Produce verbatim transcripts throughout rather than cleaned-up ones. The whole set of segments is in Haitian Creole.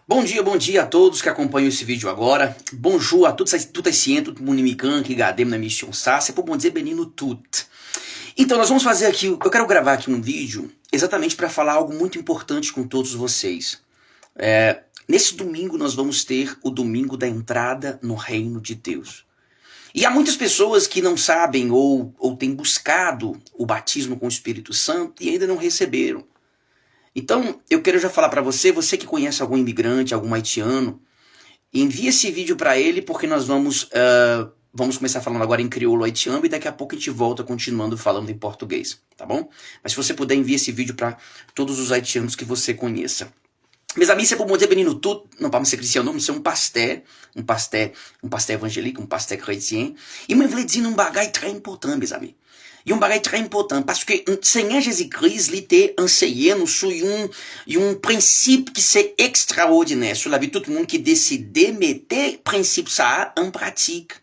Bom dia, bom dia a todos que acompanham esse vídeo agora. Bonjour a todos, tout haitian, todo mundo imigrante que gade na missão sa. Se por Bom Dia Benino tudo. Então, nós vamos fazer aqui, eu quero gravar aqui um vídeo exatamente para falar algo muito importante com todos vocês. É, nesse domingo, nós vamos ter o domingo da entrada no reino de Deus. E há muitas pessoas que não sabem ou, ou têm buscado o batismo com o Espírito Santo e ainda não receberam. Então, eu quero já falar para você, você que conhece algum imigrante, algum haitiano, envie esse vídeo para ele, porque nós vamos, ah, vamos começar falando agora em crioulo haitiano e daqui a pouco a gente volta continuando falando em português, tá bom? Mas se você puder, envie esse vídeo para todos os haitianos que você conheça. Mezanmi, se pou Bondye beni nou tout. Non pa m se Cristiano, m se yon pastè, yon pastè, yon pastè evanjelik, yon pastè kretyen. E mwen vle di nou yon bagay trè enpòtan, mezanmi. Yon bagay trè enpòtan, paske Senyè Jezi Kris, li te anseye nou sou yon, yon prensip ki se ekstraòdinè, sou lavi tout moun ki deside mete prensip sa a an pratik.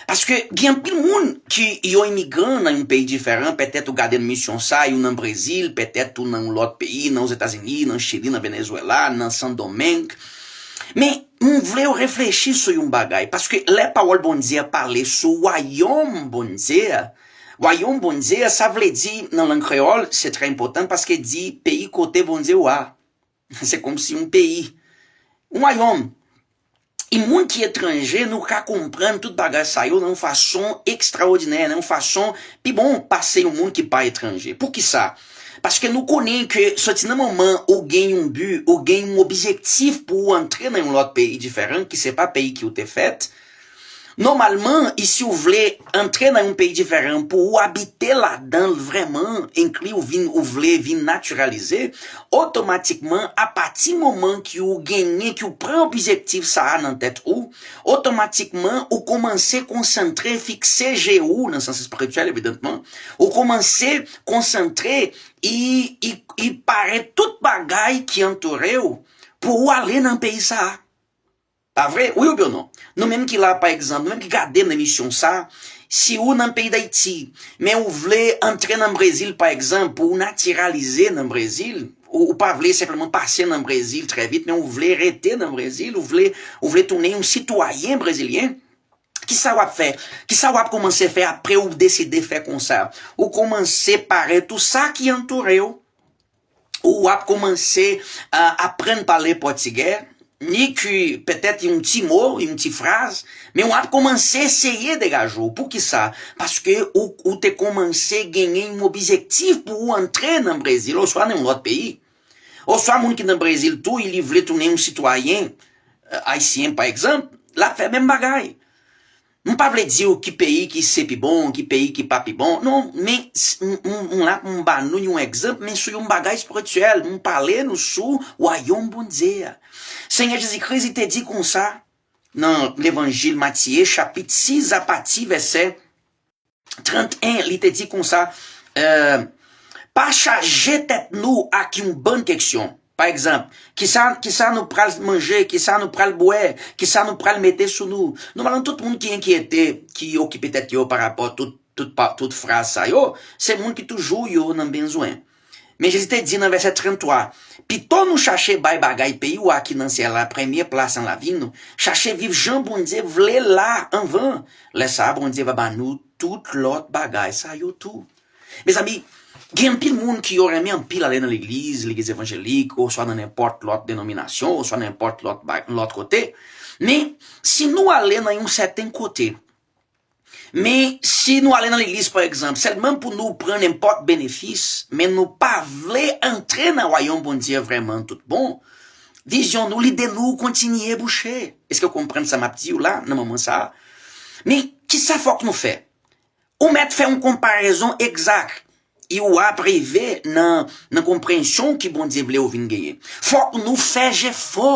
Paske gen anpil moun ki yo imigran nan yon peyi diferan, petèt ou gade nan misyon sa, yo nan Brezil, petèt ou nan yon lòt peyi, nan Ozetazini, nan Chili, nan Venezuela, nan Sandomeng. Men, m vle yo reflechi sou yon bagay, paske lè pawòl Bondye a pale sou wayòm Bondye a, wayòm Bondye a, sa vle di nan lang kreyòl, se trè enpòtan, paske di peyi kote Bondye w a. Se kòmsi yon peyi, yon wayòm. E moun ki etranje, nou ka konprann tout bagay sa yo nan yon fason ekstraòdinè, nan yon fason pi bon pase yon moun ki pa etranje. Poukisa? Paske nou konnen ke soti nan moman ou gen yon bi, ou gen yon objektif pou ou antre nan yon lòt peyi diferan, ki se pa peyi ki ou te fèt, nòmalman, e si ou vle antre nan yon peyi diferan pou ou abite ladan l vrèman, enkli ou vin, ou vle vin natiralize, otomatikman, apati moman ki ou genyen, ki ou pran objektif sa a nan tèt ou, otomatikman, ou kòmanse konsantre, fikse je ou, nan sans espirityèl, evidaman, ou kòmanse konsantre, e, e, e pare tout bagay ki antoure w pou ou ale nan peyi sa a. Pa vre? Wi oubyen non? Nou menm ki la, pa egzanp, nou menm ki gade m nan emisyon sa, si ou nan peyi Dayiti, men ou vle antre nan Brezil, pa egzanp, pou ou natiralize nan Brezil, ou, ou pa vle senpleman pase nan Brezil trè vit, men ou vle rete nan Brezil, ou vle, ou vle tounen yon sitwayen brezilyen, kisa w ap fè? Kisa w ap kòmanse fè apre ou deside fè konsa? Ou kòmanse pare tout sa ki antoure w. Ou ap kòmanse, a, aprann pale pòtigè, ni ki petèt yon ti mo, yon ti fraz, men w ap kòmanse eseye degaje w. Poukisa? Paske ou, ou te kòmanse genyen yon objektif pou ou antre nan Brezil, oswa nan yon lòt peyi. Oswa moun ki nan Brezil tou, li vle tounen yon sitwayen, e, ayisyen, pa egzanp, l ap fè menm bagay. M pa vle di w ki peyi ki se pi bon, ki peyi ki pa pi bon. Non, men s- m- m- m la pou m ba nou yon egzanp, men sou yon bagay espirityèl. M pale nou sou wayòm Bondye a. Senyè Jezi Kris, li te di konsa nan levanjil Matye, chapit sis, apati vèsè trannteyen, li te di konsa, e, pa chaje tèt nou ak yon bann keksyon. Pa egzanp, kisa, kisa nou pral manje, kisa nou pral bwè, kisa nou pral mete sou nou. Nòmalman, tout moun ki enkyete, ki okipe tèt yo pa rapò tout, tout, pa, tout fraz sa yo, se moun ki toujou yo nan bezwen. Men Jezi te di nan vèsè tranntwa, pito nou chache bay bagay peyi w a ki nan syèl la premye plas nan lavi nou, chache viv jan Bondye vle la anvan. Lè sa a, Bondye va ba nou tout lòt bagay sa yo tou. Mezanmi, gen anpil moun ki yo renmen anpil ale nan legliz, legliz evanjelik, oswa nan nenpòt lòt denominasyon, oswa nenpòt lòt, ba- lòt kote. Men, si nou ale nan yon sèten kote, men si nou ale nan legliz, pa egzanp, sèlman pou nou pran nenpòt benefis, men nou pa vle antre nan wayòm Bondye vrèman tout bon, vizyon nou, lide nou kontinye bouche. Èske w konprann sa m ap di w la, nan moman sa a? Men, kisa fòk nou fè? Ou mèt fè yon konparezon egzak. E w ap rive nan, nan konpreyansyon ki Bondye vle ou vin genyen. Fòk nou fè jefò.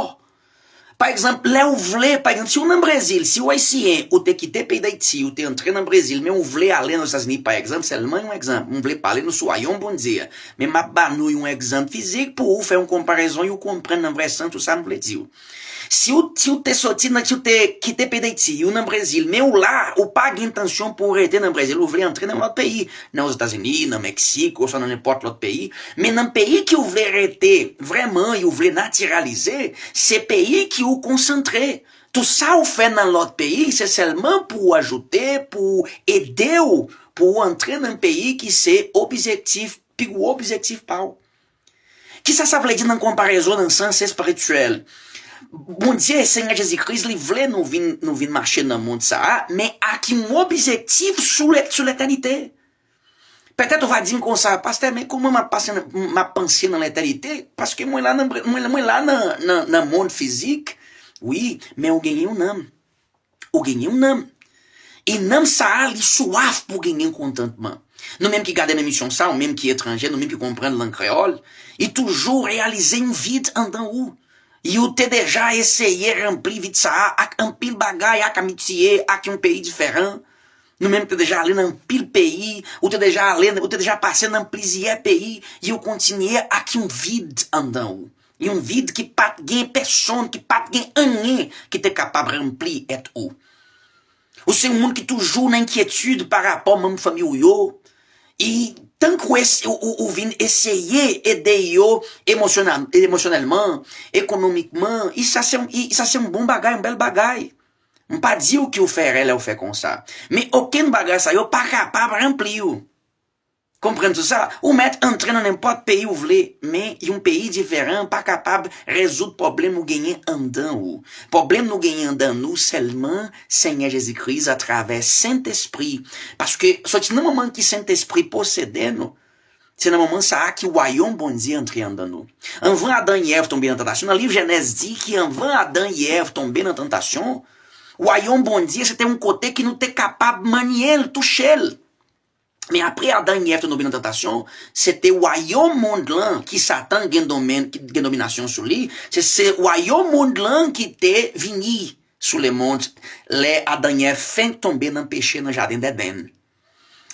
Pa egzanp, lè ou vle, pa egzanp, si w nan Brezil, si w ayisyen, ou te kite peyi Dayiti, ou te antre nan Brezil, men ou vle ale nan Etazini, pa egzanp, sèlman yon egzanp, m vle pale nou sou wayòm Bondye a. Men m ap ba nou yon egzanp fizik pou ou fè yon konparezon, yon konprann nan vrè sans tout sa m vle di w. Si w, si w te soti nan, si w te kite peyi Dayiti, ou nan Brezil, men ou la, ou pa gen entansyon pou w rete nan Brezil, ou vle antre nan lòt peyi, nan Ozetazini, nan Meksik, oswa nan nenpòt lòt peyi, men nan peyi ki w vle rete vrèman, ou vle natiralize, se peyi ki w konsantre. Tout sa w fè nan lòt peyi, se sèlman pou w ajoute, pou w ede w, pou w antre nan peyi ki se objektif, pi gwo objektif pa w. Kisa sa vle di nan konparezon nan sans espirityèl? Bondye, Senyè Jezi Kris, li vle nou vin, nou vin mache nan mond sa a, men ak yon objektif sou lè, sou letènite. Petèt ou va di m konsa, pastè, men kòman m ap pase nan, m ap panse nan letènite? Paske mwen la nan, mwen, mwen la nan, nan, nan mond fizik, wi, men ou genyen yon nanm. Ou genyen yon nanm. E nanm sa a, li swaf pou genyen kontantman. Nou menm ki gade nan emisyon sa, ou menm ki etranje, nou menm ki konprann lang kreyòl, e toujou reyalize yon vid anndan ou. E ou te deja eseye ranpli vid sa a ak anpil bagay, ak amitye, ak yon peyi diferan. Nou menm te deja ale nan anpil peyi, ou te deja ale, ou te deja pase nan plizyè peyi, e ou kontinye ak yon vid anndan ou. Yon vid ki pa t gen pèsonn, ki pa t gen anyen ki te kapab ranpli èt ou. Ou se yon moun ki toujou nan enkyetid pa rapò manm fanmi w yo. E tank ou, es- ou, ou, ou vin eseye ede yo emosyonèl, emosyonèlman, ekonomikman, e sa se, e sa se yon bon bagay, yon bèl bagay. M pa di w ke w fè erè lè w fè konsa. Men okenn bagay sa yo pa kapab ranpli w. Konprann sou sa, ou mèt antre nan nenpòt peyi ou vle, men yon peyi diferan pa kapab rezoud pwoblèm ou genyen anndan ou. Pwoblèm nou genyen anndan nou sèlman Senyè Jezi Kris atravè Sentespri. Paske soti nan moman ki Sentespri posede nou, se nan moman sa a ki wayòm Bondye antre anndan nou. Anvan Adan e Èv tonbe nan tantasyon, nan liv Jenèz di ki anvan Adan e Èv tonbe nan tantasyon, wayòm Bondye se te yon kote ki nou te kapab mannyen l, touche l. Men apre Adan e Èv te tonbe nan tantasyon, se te wayòm mond lan ki Satan gen domèn, ki gen dominasyon sou li, se, se wayòm mond lan ki te vini sou lemonn lè Adan e Èv fenk tonbe nan peche nan jaden Edenn.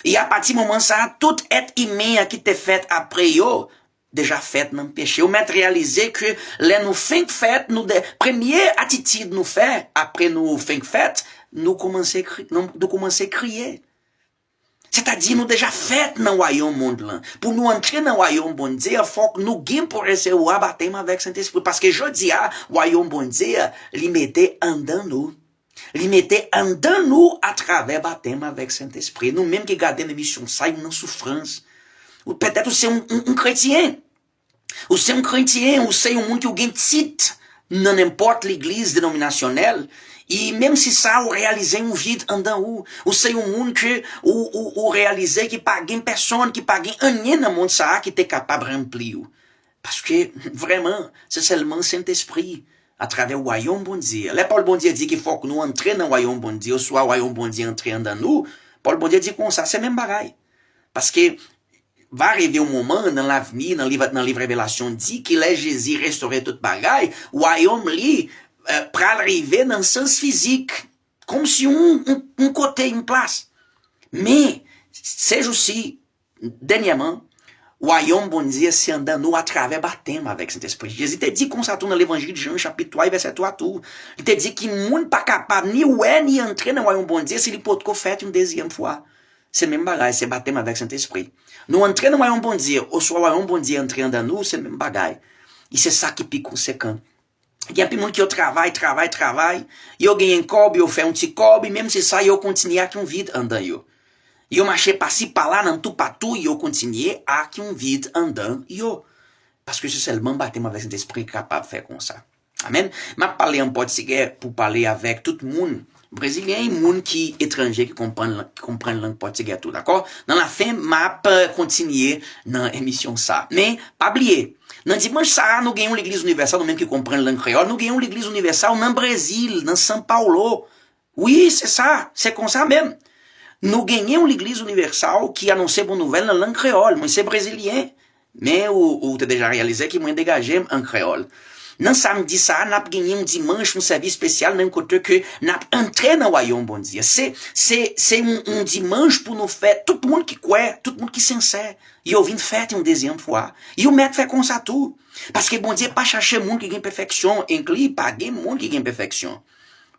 E apati moman sa a, tout èt imen an ki te fèt apre yo, deja fèt nan peche. Ou mèt reyalize ke lè nou fenk fèt, nou de, premye atitid nou fè, apre nou fenk fèt, nou kòmanse kri, nou, nou kòmanse kriye. Sètadi nou deja fèt nan wayòm mond lan. Pou nou antre nan wayòm Bondye a, fòk nou gen pou resevwa batèm avèk Sentespri. Paske jodi a, wayòm Bondye a, li mete anndan nou. Li mete anndan nou atravè batèm avèk Sentespri. Nou menm ki gade nan emisyon sa, nou nan soufrans. Ou petèt ou se yon, yon, yon kretyen. Ou se yon kretyen, ou se yon moun ki ou gen tit nan nenpòt legliz denominasyonèl, e menm si sa, ou reyalize yon vid anndan ou. Ou se yon moun ke ou, ou, ou reyalize ki pa gen pèsonn, ki pa gen anyen nan mond sa a ki te kapab ranpli ou. Paske, vrèman, se sèlman Sentespri, atravè wayòm Bondye. Lè Pawòl Bondye di ki fòk nou antre nan wayòm Bondye, oswa wayòm Bondye antre anndan nou, Pawòl Bondye di konsa, se menm bagay. Paske, va rive yon moman nan lavni, nan liv, nan liv Revelasyon, di ki lè Jezi restore tout bagay, wayòm li, eh, pral rive nan sans fizik, kòmsi yon, yon, yon kote, yon plas. Men, se jou si, dènyèman, wayòm Bondye se anndan nou atravè batèm avèk Sentespri. Jezi te di konsa tou nan Levanjil Jan, chapit twa, vèsè twa tou. Li te di ki moun pa kapab ni wè, ni antre nan wayòm Bondye si li potko fèt yon dezyèm fwa. Se menm bagay, se batèm avèk Sentespri. Nou antre nan wayòm Bondye, oswa wayòm Bondye antre anndan nou, se menm bagay. E se sa ki pi konsekan. Gen anpil moun ki yo travay, travay, travay. Yo genyen kòb, yo fè yon ti kòb, e menm se sa, yo kontinye ak yon vid anndan yo. Yo mache pasi pala nan toupatou, yo kontinye ak yon vid anndan yo. Paske se sèlman batèm avèk Sentespri ki kapab fè konsa. Amèn. M ap pale an pòtigè pou pale avèk tout moun brezilyen, moun ki etranje, ki konprann, ki konprann lang pòtigè tou, dakò? Nan lafen, m ap, eh, kontinye nan emisyon sa. Men, pa bliye, nan dimanch sa a, nou gen yon legliz inivèsal, nou menm ki konprann lang kreyòl, nou gen yon legliz inivèsal nan Brezil, nan São Paulo. Wi, se sa, se konsa menm. Nou genyen yon legliz inivèsal ki anonse bon nouvèl nan lang kreyòl. Mwen se brezilyen, men ou, ou te deja reyalize ki mwen degaje m an kreyòl. Nan samdi sa a, n ap genyen yon dimanch, yon sèvis espesyal nan yon kote ke n ap antre nan wayòm Bondye. Se, se, se yon, yon dimanch pou nou fè, tout moun ki kwè, tout moun ki sensè, yo vin fèt yon dezyèm fwa. Yo mèt fè konsa tou. Paske Bondye pa chache moun ki gen pèfèksyon, enkli pa gen moun ki gen pèfèksyon.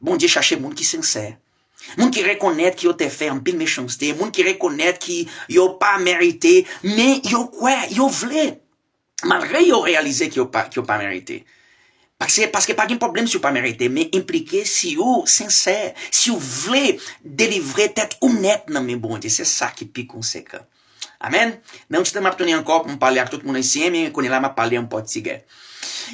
Bondye chache moun ki sensè. Moun ki rekonèt ke yo te fè anpil mechanste, moun ki rekonèt ke yo pa merite, men yo kwè, yo vle. Malgre yo reyalize ke yo pa, ke yo pa merite. Paske, paske pa gen pwoblèm si w pa merite, men enplike si w sensè, si w vle delivre tèt ou nèt nan men Bondye. Se sa ki pi konsekan. Amèn. Nan yon ti tan m ap tounen ankò pou m pale ak tout moun ayisyen, men kounye la m ap pale an pòtigè.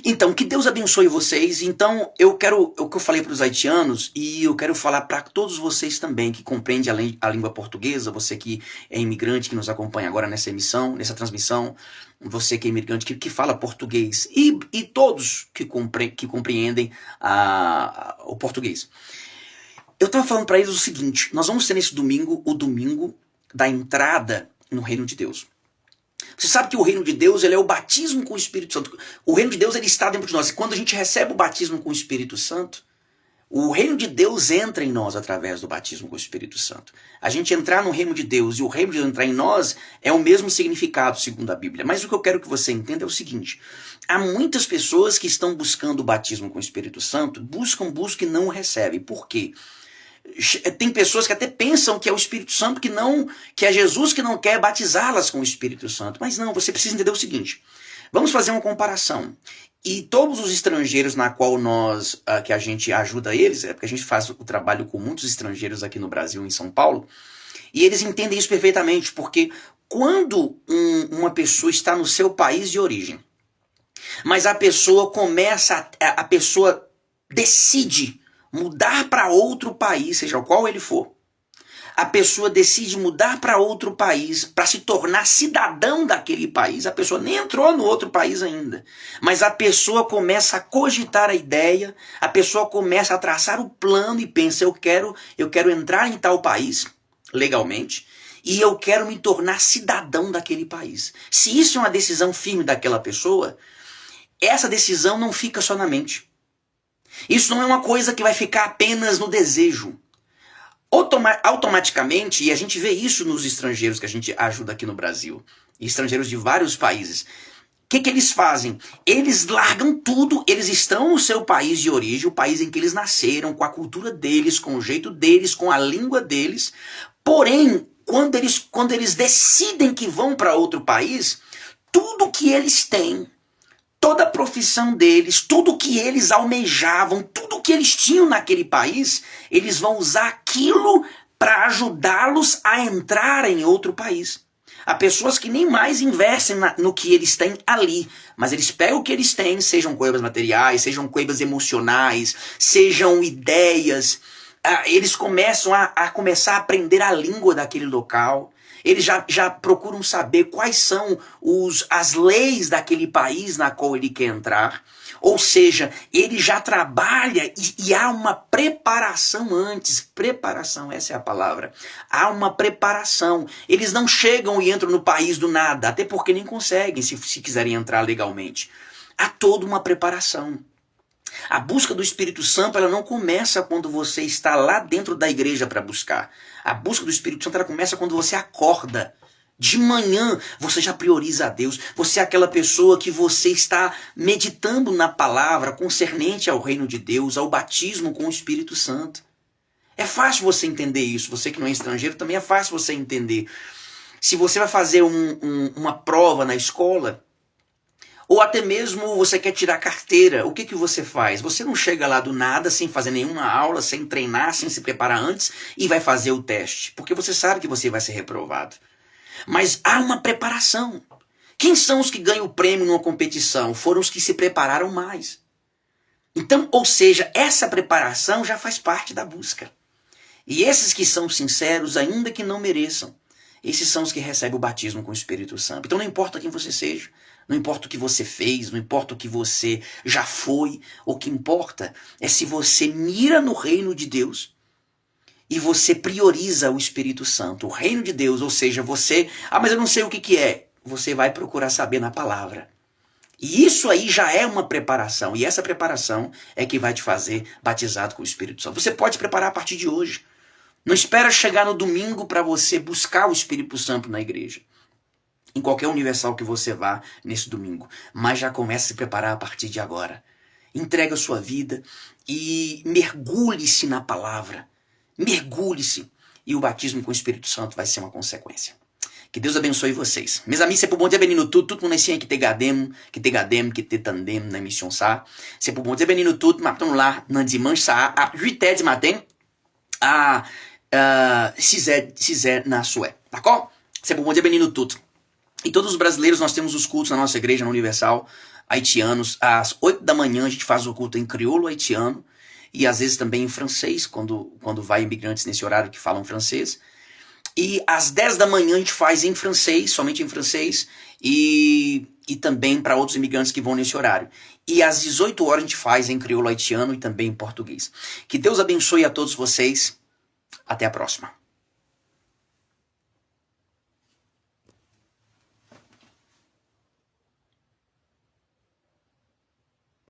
Então, que Deus abençoe vocês. Então, eu quero, eu que eu falei para os haitianos e eu quero falar para todos vocês também que compreendem a, lí- a língua portuguesa, você que é imigrante que nos acompanha agora nessa emissão, nessa transmissão, você que é imigrante que, que fala português e, e todos que, compre, que compreendem a, a, o português. Eu estava falando para eles o seguinte: nós vamos ter nesse domingo o domingo da entrada no reino de Deus. Você sabe que o reino de Deus, ele é o batismo com o Espírito Santo. O reino de Deus, ele está dentro de nós. E quando a gente recebe o batismo com o Espírito Santo, o reino de Deus entra em nós através do batismo com o Espírito Santo. A gente entrar no reino de Deus e o reino de Deus entrar em nós é o mesmo significado, segundo a Bíblia. Mas o que eu quero que você entenda é o seguinte: há muitas pessoas que estão buscando o batismo com o Espírito Santo, buscam, buscam e não o recebem. Por quê? Tem pessoas que até pensam que é o Espírito Santo que não, que é Jesus que não quer batizá-las com o Espírito Santo. Mas não, você precisa entender o seguinte. Vamos fazer uma comparação. E todos os estrangeiros na qual nós, ah, que a gente ajuda eles, é porque a gente faz o trabalho com muitos estrangeiros aqui no Brasil, em São Paulo, e eles entendem isso perfeitamente, porque quando um, uma pessoa está no seu país de origem, mas a pessoa começa, a, a pessoa decide mudar para outro país, seja qual ele for, a pessoa decide mudar para outro país, para se tornar cidadão daquele país. A pessoa nem entrou no outro país ainda, mas a pessoa começa a cogitar a ideia, a pessoa começa a traçar o plano e pensa: eu quero, eu quero entrar em tal país legalmente e eu quero me tornar cidadão daquele país. Se isso é uma decisão firme daquela pessoa, essa decisão não fica só na mente. Isso não é uma coisa que vai ficar apenas no desejo. Automa automaticamente, e a gente vê isso nos estrangeiros que a gente ajuda aqui no Brasil, estrangeiros de vários países, o que, que eles fazem? Eles largam tudo, eles estão no seu país de origem, o país em que eles nasceram, com a cultura deles, com o jeito deles, com a língua deles. Porém, quando eles, quando eles decidem que vão para outro país, tudo que eles têm, toda a profissão deles, tudo que eles almejavam, tudo que eles tinham naquele país, eles vão usar aquilo para ajudá-los a entrar em outro país. Há pessoas que nem mais investem na, no que eles têm ali, mas eles pegam o que eles têm, sejam coisas materiais, sejam coisas emocionais, sejam ideias, ah, eles começam a, a começar a aprender a língua daquele local. Eles já, já procuram saber quais são os, as leis daquele país na qual ele quer entrar. Ou seja, ele já trabalha e, e há uma preparação antes. Preparação, essa é a palavra. Há uma preparação. Eles não chegam e entram no país do nada, até porque nem conseguem, se, se quiserem entrar legalmente. Há toda uma preparação. A busca do Espírito Santo, ela não começa quando você está lá dentro da igreja para buscar. A busca do Espírito Santo, ela começa quando você acorda. De manhã, você já prioriza a Deus. Você é aquela pessoa que você está meditando na palavra concernente ao reino de Deus, ao batismo com o Espírito Santo. É fácil você entender isso. Você que não é estrangeiro, também é fácil você entender. Se você vai fazer um, um, uma prova na escola, ou até mesmo você quer tirar carteira, o que que você faz? Você não chega lá do nada, sem fazer nenhuma aula, sem treinar, sem se preparar antes e vai fazer o teste, porque você sabe que você vai ser reprovado. Mas há uma preparação. Quem são os que ganham o prêmio numa competição? Foram os que se prepararam mais. Então, ou seja, essa preparação já faz parte da busca. E esses que são sinceros, ainda que não mereçam, esses são os que recebem o batismo com o Espírito Santo. Então, não importa quem você seja, não importa o que você fez, não importa o que você já foi, o que importa é se você mira no reino de Deus e você prioriza o Espírito Santo, o reino de Deus, ou seja, você, ah, mas eu não sei o que que é. Você vai procurar saber na palavra. E isso aí já é uma preparação. E essa preparação é que vai te fazer batizado com o Espírito Santo. Você pode preparar a partir de hoje. Não espera chegar no domingo para você buscar o Espírito Santo na igreja. Em qualquer universal que você vá nesse domingo. Mas já comece a se preparar a partir de agora. Entrega a sua vida e mergulhe-se na palavra. Mergulhe-se. E o batismo com o Espírito Santo vai ser uma consequência. Que Deus abençoe vocês. Meus amigos, se pou Bondye beni nou tout, tout moun ayisyen ki te gade m, ki te gade m, ki te tande m nan emisyon sa. Se pou Bondye beni nou tout, m ap tann nou la nan dimanch sa a, a uit è di maten, a, a sis è, sis è nan aswè. Dakò? Se pou Bondye beni nou tout. E todos os brasileiros, nós temos os cultos na nossa igreja, na Universal Haitianos. Às oito da manhã, a gente faz o culto em crioulo haitiano. E às vezes também em francês, quando, quando vai imigrantes nesse horário que falam francês. E às dez da manhã a gente faz em francês, somente em francês, e, e também para outros imigrantes que vão nesse horário. E às dezoito horas a gente faz em crioulo haitiano e também em português. Que Deus abençoe a todos vocês. Até a próxima.